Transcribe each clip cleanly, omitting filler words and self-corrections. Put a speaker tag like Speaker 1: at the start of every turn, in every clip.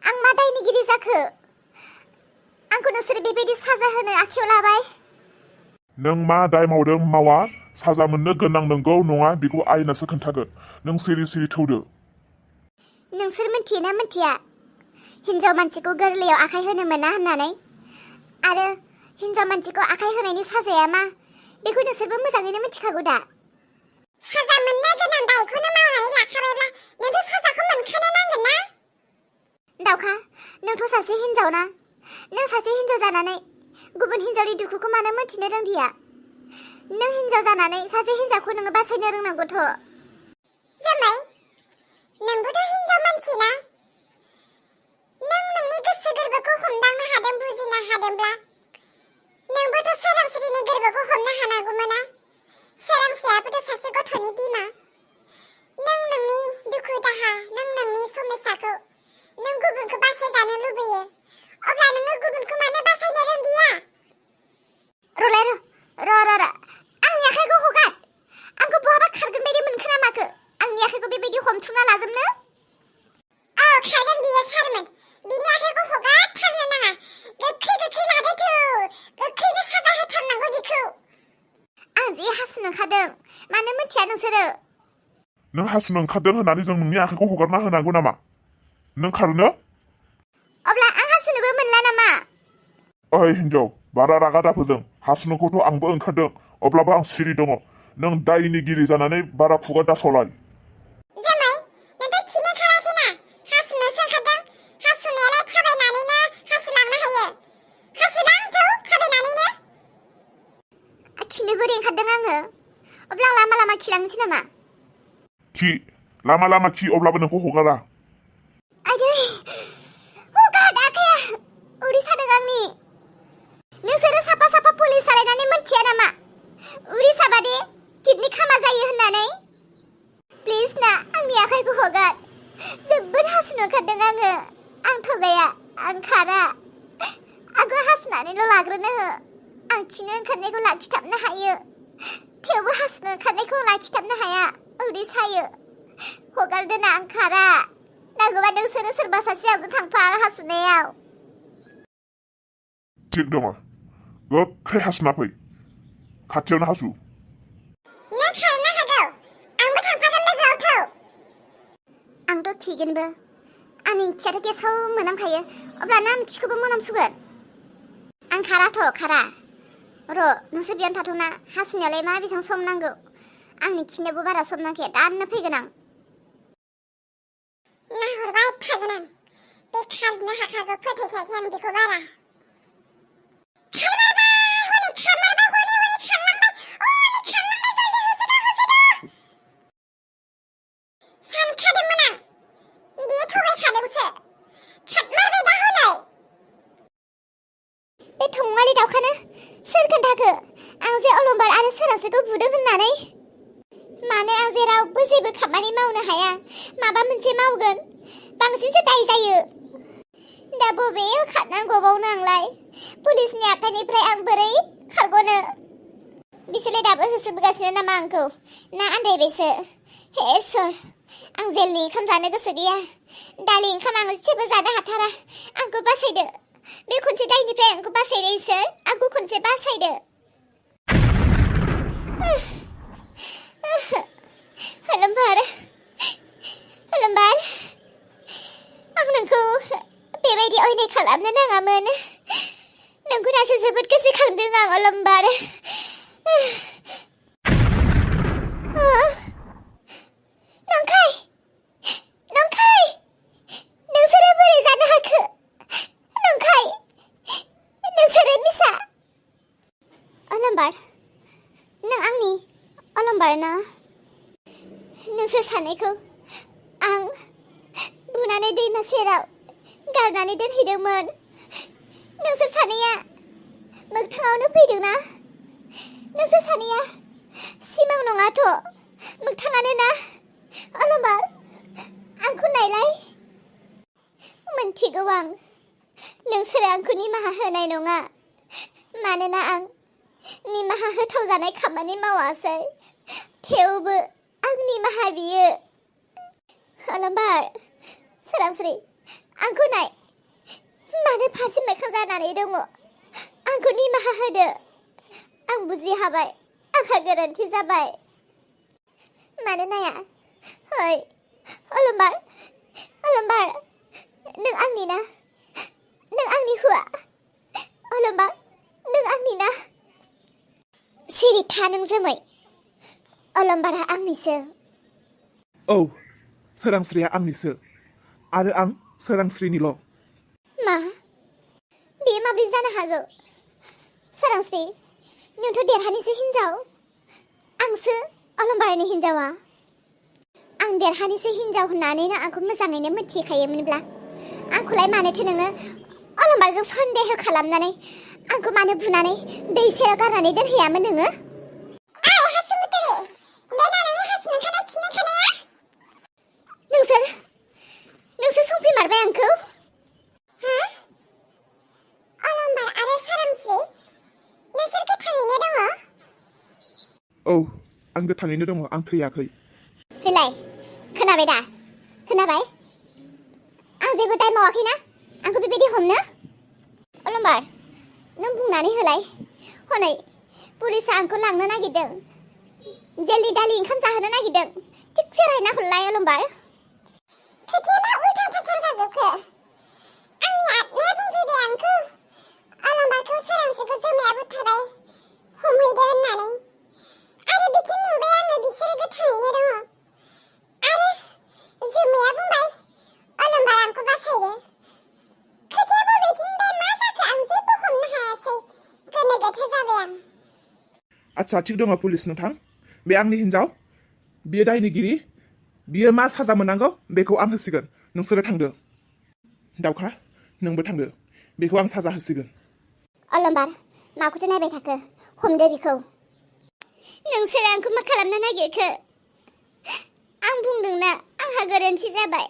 Speaker 1: आं मा दायनिगिरि जाखो आंखौ नोंसोर बेबायदि साजा होनो आखायाव लाबाय
Speaker 2: नों मा दाय मावदों मावा साजा मोननो गोनां नंगौ नङा बेखौ आयेनासो खोन्थागोन नों सिरि सिरि थौदो
Speaker 1: नोंसोर मिथियोना मिथिया हिन्जाव मानसिखौ गोरलैयाव आखाय होनो मोना होननानै आरो हिन्जाव मानसिखौ आखाय होनायनि साजाया मा बेखौ नोंसोरबो मोजाङैनो मिथिखागौ दा साजा मोननो गोनां दायखौनो मावनानै लाखाबायब्ला नोंथ' साजाखौ मोनखानो नांगोन ना दावखा नोंथ' सासे हिन्जाव ना नों सासे हिन्जाव जानानै गुबुन हिन्जावनि दुखुखौ मानो मोनथिनो रोंदिया नों हिन्जाव जानानै सासे हिन्जावखौ नोङो बासायनो रोंनांगौथ' जामाय नोंबोथ' हिन्जाव मानसि ना नों नोंनि गोसो गोरबोखौ हमदांनो हादों बुजिनो हादोंब्ला नोंबोथ' सोरांस्रिनि गोरबोखौ हमनो हानांगौमोन ना सोरांस्रियाबोथ' सासे गथ'नि बिमा नों नोंनि दुखु दाहा नों नोंनि समस्याखौ नों गुबुनखौ बासायजानो लुबैयो अब्ला नोङो गुबुनखौ मानो बासायनो रोंदिया रलाय र आंनि आखाइखौ हगार आंखौ बहाबा खारगोन बायदि मोनखो ना माखो आंनि आखाइखौ बेबायदि हमथुमना लाजोबनो खारगोन बियो सारमोन बिनि आखाइखौ हगारथारनो नाङा गोख्रै लादोथो गोख्रैनो साजा होथारनांगौ बिखौ आं जे हासुनो ओंखारदों मानो मिथिया नोंसोरो
Speaker 2: नों हासुनो ओंखारदों होननानै जों नोंनि आखाइखौ हगारना होनांगौ नामा नों खारनो
Speaker 1: अब्ला आं हासुनोबो मोनला नामा
Speaker 2: ओइ हिन्जाव बारा रागा दाफोजों हासुनोखौथ' आंबो ओंखारदों अब्लाबो आं सिरि दङ नों दायनिगिरि जानानै बारा खुगा दासावलाय
Speaker 1: जामाय नोंथ' खिनो खाराखैना हासुनोसो ओंखारदों हासुनायालाय थाबायनानैनो हासुलांनो हायो हासुनांथौ थाबायनानैनो खिनो बोरै ओंखारदों आङो अब्ला आं लामा खिलांनोसै नामा
Speaker 2: खि लामा खि अब्लाबो नोंखौ हगारा
Speaker 1: आदै हगार आखाया उदै सादों आंनि नोंसोरो साफा पुलिस सालायनानै मोनथिया नामा उदै साबादे किडनि खामा जायो होननानै प्लिज ना आंनि आखाइखौ हगार जोबोद हासुनो ओंखारदों आङो आं थगाया आं खारा आंखौ हासुनानैल' लाग्रोनो हो आं खिनो ओंखारनायखौ लाखिथाबनो हायो थेवबो हासुनो ओंखारनायखौ लाखिथाबनो हाया उदै सायो हगारदो ना आं खारा नांगौबा नोंसोरो सोरबा सासे आंजों थांफा हासुनायाव
Speaker 2: थिग दङ गोख्रै हासुना फै खाथियावनो हासु
Speaker 1: नों खारनो हागौ आंबो थांफागोन लोगोआव थौ आंथ' खिगोनबो आंनि ओंथियाथ' गेसाव मोनामखायो अब्लाना आं खिखौबो मोनामसुगोन आं खारा र' नोंसोर बेयावनो थाथ'ना हासुनायालाय मा बेसेबां सम नांगौ आंनि खिनोबो बारा सम नांखाया दानो फैगोन आं नाहरबाय थागोन आं बे खारनो हाखागौ फोथायखायाखै आं बेखौ बारा दावखानो सोर खोन्थाखो आं जे अलंबार आरो सोरांस्रिखौ बुदों होननानै माने आं जे रावबो जेबो खामानि मावनो हाया माबा मोनसे मावगोन बांसिनसो दाय जायो दा बबेयाव खारनांगौबावनो आंलाय पुलिसनि आखाइनिफ्राय आं बोरै खारग'नो बिसोरलाय दाबो होसोबोगासिनो नामा आंखौ ना आन्दायबायसो हे इसोर आं जेलनि ओंखाम जानो गोसो गैया दालि ओंखाम आं एसेबो जानो हाथारा आंखौ बासायदो बे खनसे दायनिफ्राय आंखौ बासायदो इसोर आंखौ खनसे बासायदो अलंबार आं नोंखौ बेबायदि अयनाय खालामनो नाङामोन नोंखौ दासो जोबोद गोसोखांदों आं अलंबार नंखाय नोंसोरो बोरै जानो हाखो नंखाय नोंसोरो मिसा अलंबार नों आंनि अलंबार ना नोंसोर सानैखौ आं बुनानै दैमा सेराव गारनानै दोनहैदोंमोन नोंसोर सानैया मोगथाङावनो फैदोंना नोंसोर सानैया सिमां नङाथ' मोगथाङानो ना अलंबार आंखौ नायलाय मोनथिगौ आं नोंसोरो आंखौ निमाहा होनाय नङा मानोना आं निमाहा होथाव जानाय खामानि मावासै थेवबो आं निमाहा बियो अलंबार सोरांस्रि आंखौ नाय मानो फारसे मोखां जानानै दङ आंखौ निमाहा होदो आं बुजि हाबाय आंहा गोरोन्थि जाबाय मानो नाया ओइ अलंबार नों आंनि ना नों आंनि हौवा अलंबार नों आंनि ना सिरि था नों जोमै अलंबारा आंनिसो
Speaker 3: औ सोरांस्रिया आंनिसो आरो आं सोरांस्रिनिल'
Speaker 1: मा बेयो माब्रै जानो हागौ सोरांस्रि नोंथ' देरहानिसो हिनजाव आंसो अलंबारनि हिनजावा आं देरहानिसो हिनजाव होननानैनो आंखौ मोजाङैनो मिथिखायोमोनब्ला आंखौलाय मानोथो नोङो अलंबारजों सन्देह खालामनानै आंखौ मानो बुनानै दै सेराव गारनानै दोनहैयामोन नोङो नोंसोर संफैमारबाय आंखौ अलंबार आरो सोरांस्रि नोंसोर गोथाङैनो दङ
Speaker 3: औ आं गोथाङैनो दङ आं थैयाखै
Speaker 1: होलाय खोनाबाय दा खोनाबाय आं जेबो दाय मावाखैना आंखौ बेबायदि हमनो अलंबार नों बुंनानै होलाय हनै पुलिसा आंखौ लांनो नागिरदों जेलनि दालि ओंखाम जाहोनो नागिरदों थिगसे रायना हरलाय अलंबार खोथाया मा उल्था फाल्था जाजोबखो आंनि आत्माया बुंफैबाय आंखौ अलंबारखौ सोरांस्रिखौ जोमाया बुथारबाय हमहैदो होननानै आरो बिथिं नुबाय आङो बिसोरो गोथाङैनो दङ आरो जोमाया बुंबाय अलंबार आंखौ बासायदो खोथाया बबेथिंनिफ्राय मा जाखो आं जेबो हमनो हायासै गोनो गोथो जाबाय आं
Speaker 3: आच्छा थिग दङ पुलिस नोंथां बे आंनि हिनजाव बियो दायनिगिरि बियो मा साजा मोननांगौ बेखौ आं होसिगोन नोंसोरो थांदो दाउखा नोंबो थांदो बेखौ आं साजा होसिगोन
Speaker 1: अलंबार माखौथो नायबाय थाखो हमदो बिखौ नोंसोर आंखौ मा खालामनो नागिरखो आं बुंदोंना आंहा गोरोन्थि जाबाय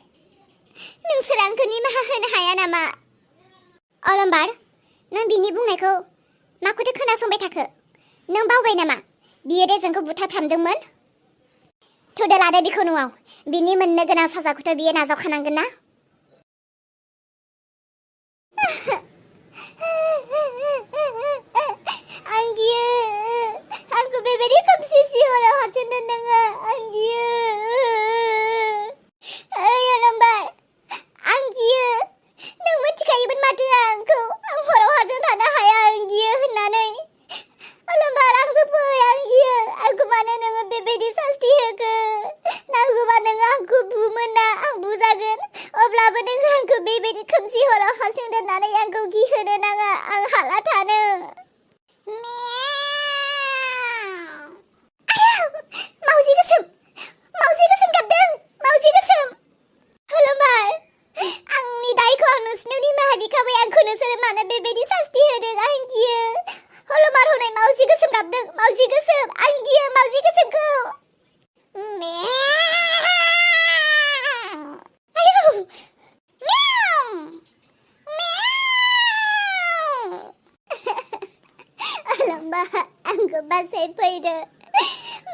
Speaker 1: नोंसोर आंखौ निमाहा होनो हाया नामा अलंबार नों बिनि बुंनायखौ माखौथो खोनासंबाय थाखो नों बावबाय नामा बियो दे जोंखौ बुथारफ्रामदोंमोन थुदो लादो बिखौ न'आव बिनि मोननो गोनां साजाखौथ' बियो नाजावखानांगोन ना आं गियो आंखौ बेबायदि खोमसि सिहराव हारसिं दोनदोङो आं गियो ओइ अलंबार आं गियो नों मिथिखायोमोन माथो आं हराव हारसिं थानो हाया आं गियो होननानै अलंबार आंजों फै आं गियो आंखौ मानो नोङो बेबायदि सास्ति होखो नांगौबा नोङो आंखौ बुमोना आं बुजागोन अब्लाबो नों आंखौ बेबायदि खोमसि हराव हारसिं दोननानै आंखौ गिहोनो नाङा आं हाला थानो मावजि गोसोम गाबदों मावजि गोसोम अलंबार आंनि दायखौ आं नोंसोरनाव निमाहा बिखाबाय आंखौ नोंसोरो मानो बेबायदि सास्ति होदों आं गियो अलंबार हनै मावजि गोसोम गाबदों मावजि गोसोम आं गियो मावजि गोसोमखौ अलंबार आंखौ बासायफैदो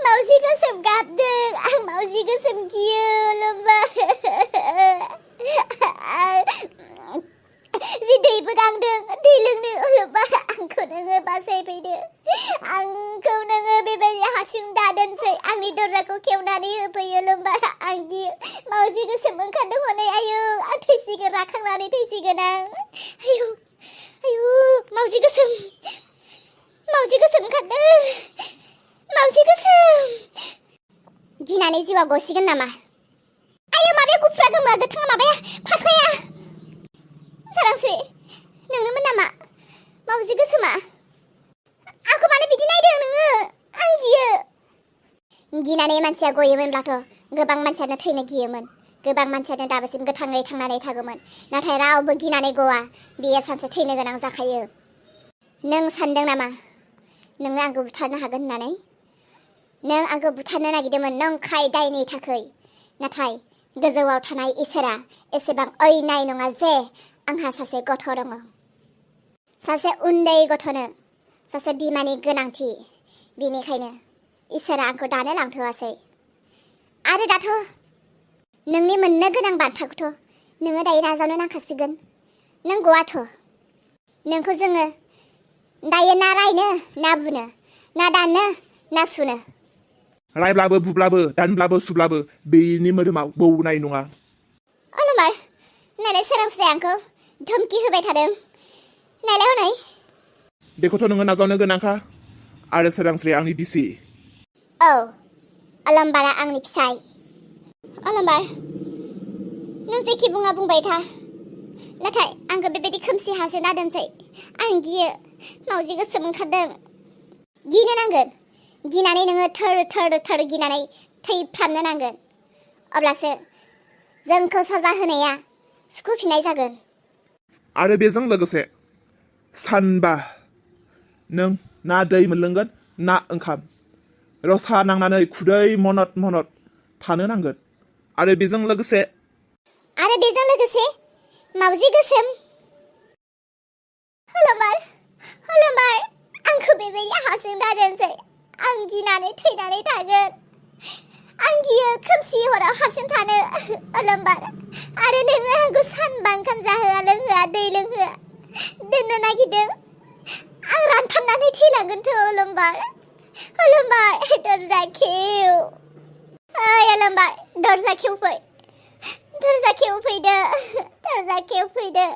Speaker 1: मावजि गोसोम गाबदों आं मावजि गोसोम गियो अलंबार जि दैबो गांदों दै लोंनो अलंबार आंखौ नोङो बासायफैदो आंखौ नोङो बेबायदि हारसिं दादोनसै आंनि दरजाखौ खेवनानै होफैयो अलंबार आं गियो मावजि गोसोम ओंखारदों हनै आयौ आं थैसिगोन राखांनानै थैसिगोन आं आयौ मावजि गोसोम ओंखारदों मावजि गोसोम गिनानै जिउआ गसिगोन नामा आयौ माबाया गुफुरा गोमो गोथाङा माबाया फाख्राया सोरांस्रि नोंनोमोन नामा मावजि गोसोमा आंखौ मानो बिदि नायदों नोङो आं गियो गिनानै मानसिया गयोमोनब्लाथ' गोबां मानसियानो थैनो गियोमोन गोबां मानसियानो दाबोसिम गोथाङै थांनानै थागौमोन नाथाय रावबो गिनानै गवा बियो सानसे थैनो गोनां जाखायो नों सानदों नामा नोङो आंखौ बुथारनो हागोन होननानै नों आंखौ बुथारनो नागिरदोंमोन नंखाय दायनि थाखै नाथाय गोजौआव थानाय इसोरा एसेबां अयनाय नङा जे आंहा सासे गथ' दङ सासे उन्दै गथ'नो सासे बिमानि गोनांथि बेनिखायनो इसोरा आंखौ दानो लांथ'वासै आरो दाथ' नोंनि मोननो गोनां बान्थाखौथ' नोङो दायो नाजावनो नांखासिगोन नंगौआथ' नोंखौ जोङो दायो ना रायनो ना बुनो ना दाननो ना सुनो
Speaker 3: रायब्लाबो बुब्लाबो दानब्लाबो सुब्लाबो बेनि मोदोमाव बौनाय नङा।
Speaker 1: अलंबार नायलाय सोरांस्राया आंखौ धमकि होबाय थादों नायलाय हनै
Speaker 3: बेखौथ' नोङो नाजावनो गोनांखा आरो सोरांस्राया आंनि बिसि।
Speaker 1: औ अलंबारा आंनि फिसाय। अलंबार नों जेखि बुङा बुंबाय था नाथाय आंखौ बेबायदि खोमसि हारसिं दादोनसै आं गियो मावजि गोसोम ओंखारदों। गिनो नांगोन गिनानै नोङो थोर थोर थोर गिनानै थैफ्रामनो नांगोन अब्लासो जोंखौ साजा होनाया सुखुफिननाय जागोन।
Speaker 3: आरो बेजों लोगोसे सानबा नों ना दै मोनलोंगोन ना ओंखाम रसा नांनानै खुदै मनत मनत थानो नांगोन। आरो बेजों लोगोसे
Speaker 1: मावजि गोसोम अलंबार आंखौ बेबायदि हारसिं दादोनसै आं गिनानै थैनानै थागोन। आं गियो खोमसि हराव हारसिं थानो अलंबार आरो नोङो आंखौ सानबा ओंखाम जाहोआ लोंहोआ दै लोंहोआ दोननो नागिरदों आं रानथाबनानै थैलांगोनथ' अलंबार दरजा खेव ओइ अलंबार दरजा खेवफैदो दरजा खेवफैदो